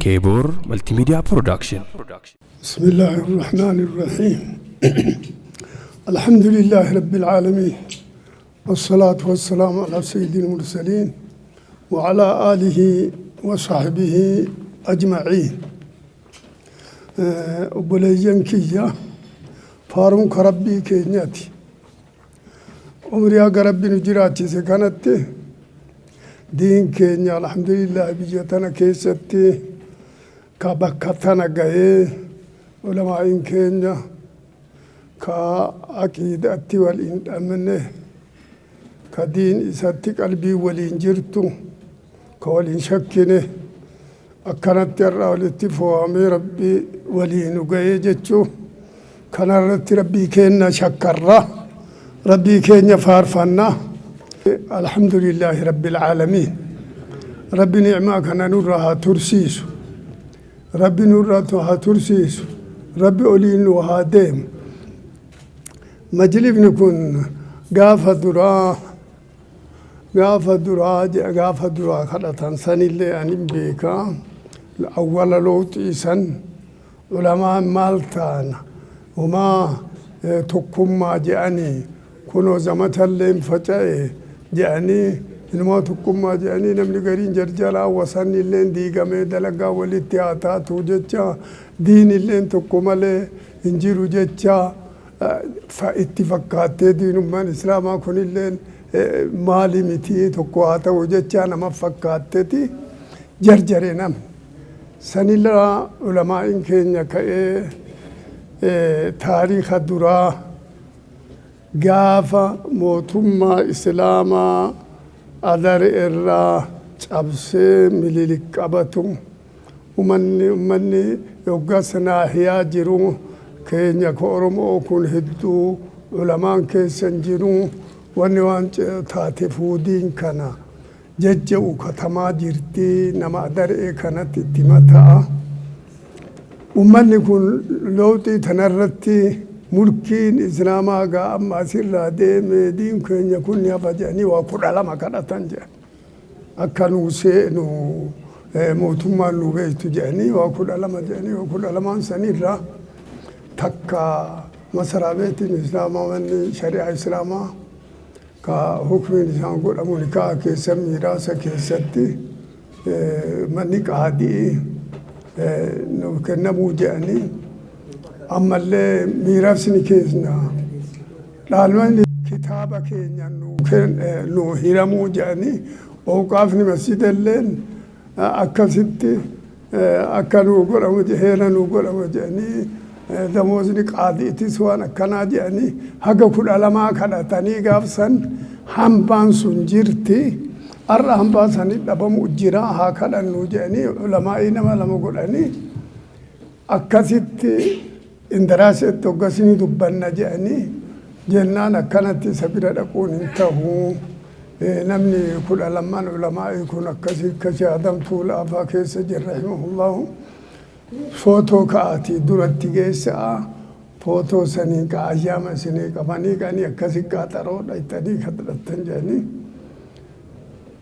Keeboor Multimedia Production. بسم الله الرحمن الرحيم. الحمد لله رب العالمين، والصلاة والسلام على سيد المرسلين وعلى آله وصحبه أجمعين. Obboleeyyan kiyya, faaruun ka Rabbii keenyaati. Umrii haga Rabbi nu jiraachise kanatti diin keenya, alhamdulillah, biyya tana keessatti ka bakka tana gahee, ulamaa'iin keenya ka aqiidatti wal hin dhabne, ka diin isatti qalbii waliin jirtu, ka waliin shakkine, akkanatti har'a walitti fo'amee Rabbi waliin nu gahee jechuu kanarratti Rabbii keenya shakkarra, Rabbii keenya faarfanna. Alhamdulillaahi rabbil aalamiin. Rabbi ni'maa kana nurra haa tursiisu. Rabbi nurra haa tursiisu. Rabbi oliin nu haa deemu. Majlifni kun gaafa duraa kadhatan sanillee ani beekaa. Awwala looxii san ulamaan maal taana, homaa tokkummaa je'anii, kunoo zamatallee faca'e je'anii, inumaa tokkummaa je'anii, namni gariin jarjaraa, wasanni illee diigamee dalagaa walitti haa taatu jecha, diin illeen tokko malee hin jiru jecha itti fakkaattee, diinummaan Islaamaa kunilleen maali miti, tokko haa ta'u jecha nama fakkaatteeti jarjare namni. Sanirraa ulamaa'iin keenya ka'ee taariika duraa gaafa mootummaa Islaamaa Adar irraa cabsee Mililik qabatu, ummanni yoggaa sanaahiyaa jiru keenya ka Oromoo kun hedduu ulamaan keessan jiru, wanni waan taate fuudiin kana jajja'u katamaa jirti, nama Adaree kanatti itti mataa. Ummanni kun looxii tanarratti mulkiin Islaamaa gaa amma asirraa deeme, diin keenya kun ni hafa jedhanii waa 12 kadhatan jedhan. Akka nuu seenu mootummaan nu beektu jedhanii waa 12 jedhanii, waa 12n sanirraa takka masaraa beetiin Islaamaa, manni shari'aa Islaamaa ka hukmiin isaan godhamu nikaa keessa, miiraasa keessatti manni qaadii nu kennamuu jedhanii, ammallee miirasni keenya dhaalmanni kitaaba keenya nu hiramuu jedhanii, awqaafni masjidalleen akkasitti akka nu godhamu, heera nu godhamu jedhanii, damoosni qaadiitis waan akkanaa jedhanii haga 12 kadhatanii gaafsan hambaan sun jirti. Har'a hambaa sanii dhabamu jira, haa kadhannu jedhanii ulamaa'ii nama lama godhanii, akkasitti indaraaseetti hoggasni dubbanna jedhanii jennaan, akkanatti isa bira dhaquun hin ta'u. Namni 12n ulamaa'ii kun akkasii akkasii Adam Tuulaa fa'aa keessa jira rahimahullahu. Footoo ka'aatii duratti geessaa, footoo sanii ka ayyaama isinii qabanii qanii akkasi qaaxaroo dhayxanii kadhattan jedhanii,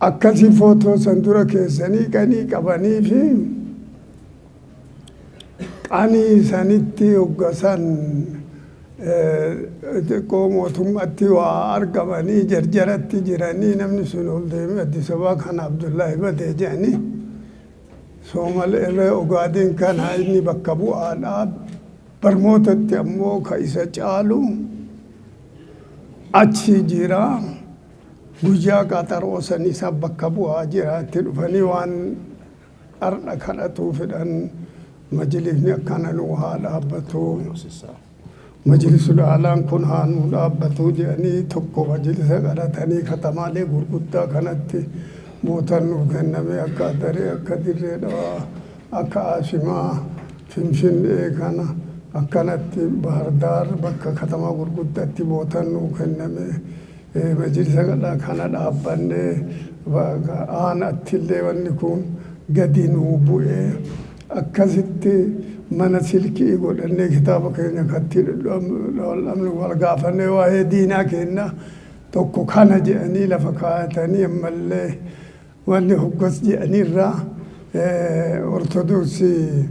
akkasii footoo san dura keessanii qanii qabanii fi qanii sanitti hoggasan xiqqoo mootummaatti waa argamanii jarjaratti jiranii, namni sun ol deemee Addis Ababaa kana Abdullaahi badee jedhanii, Soomalee irra Ogaadeen kana inni bakka bu'aadha. Barmootatti ammoo ka isa caalu achi jira. Guyyaa qaxaroo san isa bakka bu'aa jira itti dhufanii waan har'a kadhatuu fedhan, majlisni akkana nu haa dhaabbatu. Majlisul aalaan kun haa nu dhaabbatu jedhanii tokko majlisa kadhatanii, katamaalee gurguddaa kanatti bootan nu kenname, akka Adaree, akka Dirree Dhawaa, akka Asimaa, Finfinnee kana, akkanatti Bahardaar, bakka katamaa gurguddaatti bootan nu kenname. Majlisa kana dhaabbannee aanatti illee wanni kun gadi nuu bu'ee, akkasitti mana silkii godhannee kitaaba keenya katti wal gaafannee waa'ee diinaa keenya tokko kana jedhanii lafa kaayatanii, ammallee Wanni hoggas jedhanirraa Ortodoksii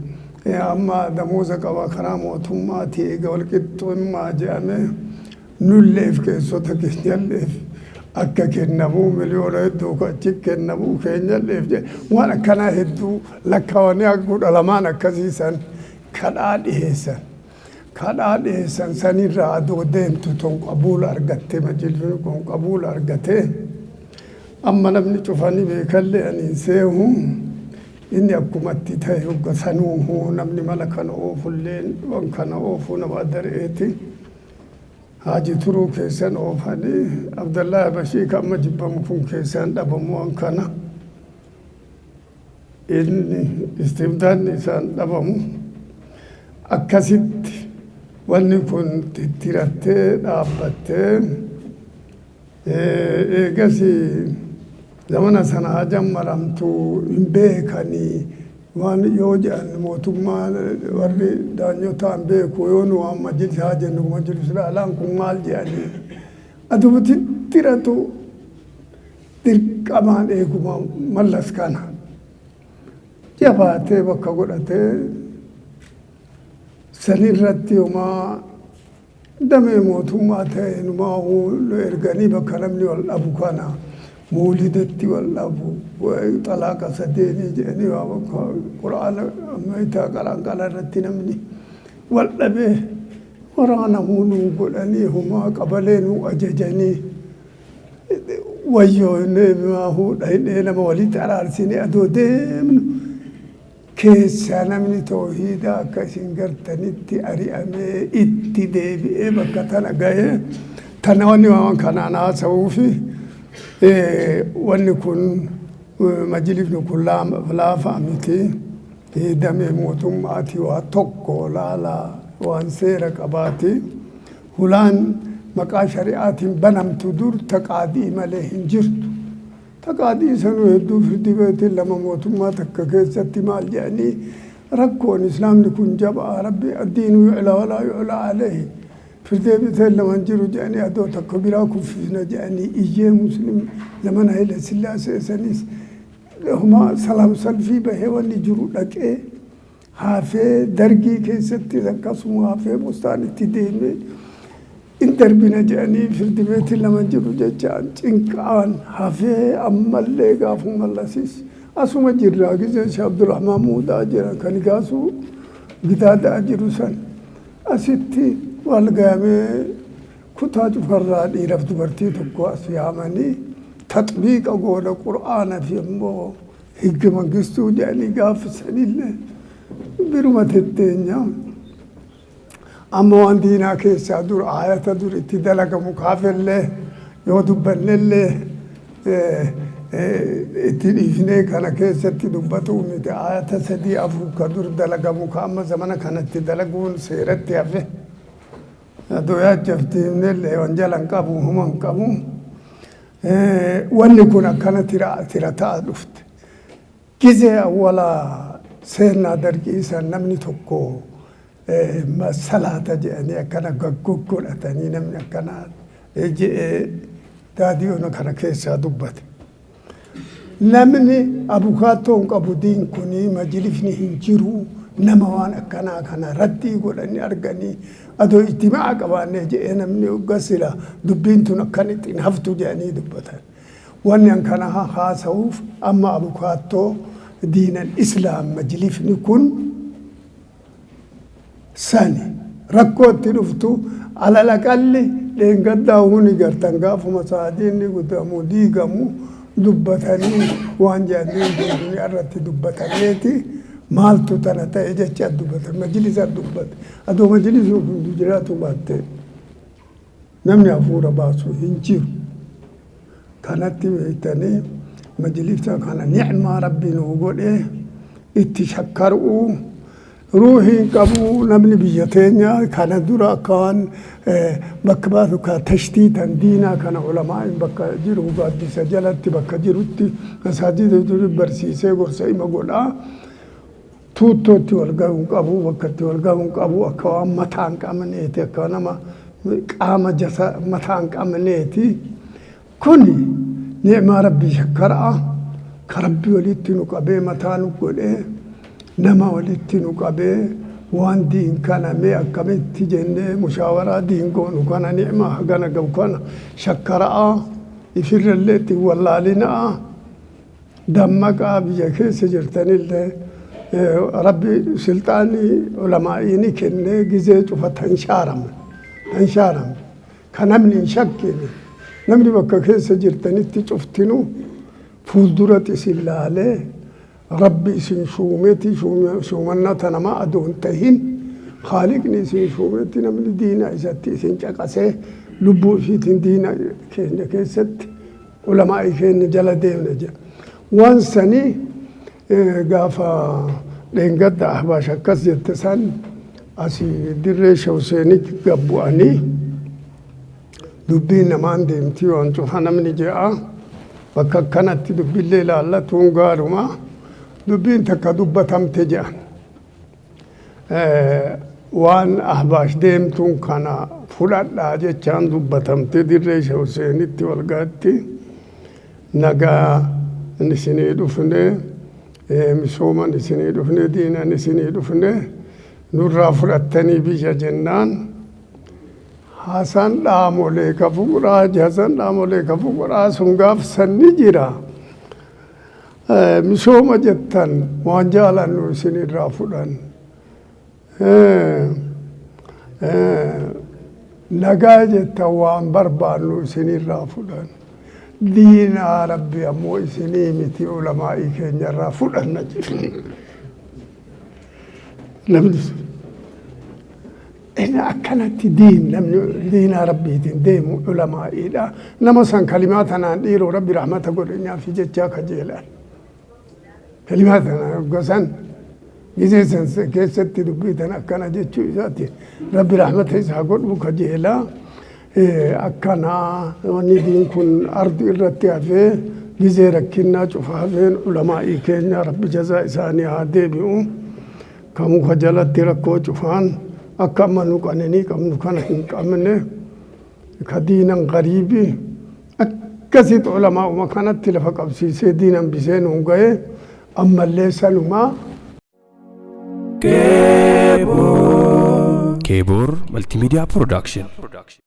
amma damooza qaba karaa mootummaatii eega walqixxummaa jedhame nulleef keessota keenyalleef akka kennamuu miliyoona hedduu achi kennamuu keenyalleef jedhe. Waan akkanaa hedduu lakkaawanii akka 12n akkasiisan kadhaa dhiheessan. Kadhaa dhiheessan sanirraa adoo deemtu ton qabuula argatte, majlisni kun qabuula argate. Amma namni cufanii beekallee ani hin seehu. Inni akkumatti ta'e hogga sanuu namni mala kana oofulleen waan kana oofuu nama adareeti. Haaji Turuu keessan oofanii, Abdallaa Bashii kan amma jibbamu kun keessaan dhabamu waan kana. Inni istibdaanni isaan dhabamu. Akkasitti wanni kun tittirattee dhaabbattee, eegas zamana sana jammaramtu hin beekanii. Waan yoo jedhan mootummaa warri daanyotaa hin beeku. Yoo nu waan majlisaa jennu, majlis alaan kun maal jedhanii aduma tittiratu. Dirqamaan eeguma Mallas kana jabaatee bakka godhatee sanirratti homaa damee mootummaa ta'e numaa erganii bakka namni wal dhabu kana, muulidatti wal dhabu, xalaaqa sadeenii jedhanii, quraana ammayyaa qaraan qala irratti namni wal dhabee waraana nuu godhanii, homaa qabalee nuu ajajanii, wayyoo hidhee nama walitti araarsinee adoo deemnu keessaa namni toohiida akka isin gartanitti ari'amee itti deebi'ee bakka tana ga'ee. Tana wanni waan kanaan haasa'uufi, wanni kun majlisni kun laafa miti. Damee mootummaati, waa tokko laalaa waan seera qabaati. Hulaan maqaa shari'aatiin banamtu dur taqaadii malee hin jirtu. Taqaadii sanuu hedduu firdi beetiin lama mootummaa takka keessatti maal jedhanii rakkoon islaamni kun jabaa rabbi addiinu yuclaa walaa yuclaa alayhi, firdee biteen lama hin jiru jedhanii, adoo takka biraa kuffisna jedhanii iyyee muslim zamana Haile Sillaasee sanis homaa salaam salfii bahee wanni jiru dhaqee hafee, Dargii keessatti akkasuma hafee bustaan itti deemee in darbina jedhanii firdi beetiin lama jiru jechaan cinqaan hafee. Ammallee gaafu Mallasis asuma jirraa gizee Shee Abdurrahmaan Muudaa jira kan gaasuu gidaadaa jiru san asitti wal gahamee kutaa cufarraa dhiiraaf dubartii tokko as yaamanii taxbiiqa goona, qur'aana fi immoo higga mangistuu jedhanii gaafisanillee biruma tetteenya. Amma waan diinaa keessaa dur ayata dur itti dalagamu kaafellee yoo dubbannellee itti dhiifnee kana keessatti dubbatuu miti. Ayata sadii afur ka dur dalagamu ka amma zamana kanatti dalaguun seeratti hafe adoo yaachaftiifnellee wanjala hin qabu, huma hin qabu. Wanni kun akkana tira ta'a dhufte. Gizee awwalaa seenaa Dargii san namni tokko salaata jedhanii akkana gaggoggodhatanii namni akkana je'ee daadiyoona kana keessaa dubbate. Namni abukaattoo hin qabu, diin kuni majlifni hin jiru, nama waan akkanaa kana raddii godhanii arganii adoo ijtimaa'a qabaannee je'ee namni gasila dubbiin tun akkanitti hin haftu jedhanii dubbatan. Wanni an kana haasa'uuf amma abukaattoo diinan islaam majlifni kun sani rakkootti dhuftu alalaqalli dheengaddaa huni gartan gaafuma sa'aatiin gudamu diigamu dubbatanii waan jedhanii duniyaa irratti dubbatameeti. Maaltu tana ta'e jecha dubbatan, majlisa dubbate. Adoo majlisni kun jiraatu baatte namni hafuura baasu hin jiru. Kanatti beektanii majlisa kana nicmaa rabbi nuu godhe itti shakkar'uu ruuhiin qabu. Namni biyya teenya kana dura akka waan bakka baasu ka tashtiitan diinaa kana ulamaa'in bakka jiru gaaddisa jalatti bakka jirutti masaajida duri barsiisee gorsa ima godhaa. Tuuttootti wal ga'uu qabu, bakka itti wal ga'uu qabu akka waan mataa hin qabneeti, akka nama qaama jasa mataa hin qabneeti. Kuni ni'maa rabbii shakkara'a. Ka Rabbi walitti nu qabee mataa nu godhee, nama walitti nu qabee, waan diin kana mee akkamitti jennee mushaawaraa diin goonu kana, ni'maa hagana ga'u kana shakkara'a, ifirrallee itti wallaalina'a, dammaqaa. Biyya keessa jirtanillee Rabbi silxaanii ulamaa'ii ni kennee, gizee cufa tan shaaramne, tan shaaramne, ka namni hin shakkine, namni bakka keessa jirtanitti cuftinu fuulduratti isin laalee, Rabbi isin shuumeti, shuumannaa ta namaa adoo hin tahin Khaaliqni isin shuumetti, namni diina isatti isin caqasee lubbuu ifiitiin diina keenya keessatti ulamaa'ii keenya jala deemne jedha. Waan sanii gaafa dheengadda Ahbaash akkas jette san asii dirree Shawseenii gabbu'anii dubbiin namaan deemtii waan cufa namni je'a, bakka akkanatti dubbillee ilaallatuun gaaruma, dubbiin takka dubbatamte je'an. Waan Ahbaash deemtuun kana fudhadhaa jechaan dubbatamte dirree Shawseenitti walgaatti. Nagaa isinii dhufne, misooman isinii dhufne, diinan isinii dhufne, nurraa fudhattanii biyya jennaan, Hasan dhaamolee ka fuqraa, Hasan dhaamolee ka fuqraa sun gaafsan ni jira. Misooma jettan, waan jaalannu isinirraa fudhan. Nagaa jettan, waan barbaannu isinirraa fudhan. Diinaa Rabbi ammoo isinii miti, ulamaa'ii keenyarraa fudhanna jedhe. Namni sun. Inni akkanatti diin namni diinaa Rabbiitiin deemu ulamaa'iidha. Nama san kalimaa tanaan dhiiroo Rabbi rahmata godhe nyaafi jechaa kajeelaan. Kalimaa tanaan gosan gizee san keessatti dubbii tan akkana jechuu isaati. Rabbi rahmata isaa godhuu kajeelaa. Akkanaa wanni diin kun ardi irratti hafee gizee rakkinnaa cufa hafeen ulamaa'ii keenya Rabbi jazaa isaanii haa deebi'u. Ka muka jalatti rakkoo cufaan akka amma nu qananii qabnu kana hin qabne, ka diinan gariibi akkasitti ulamaa'uma kanatti lafa qabsiisee diin hambisee nuun ga'e, ammallee sanumaa. Keebor Multimedia Production.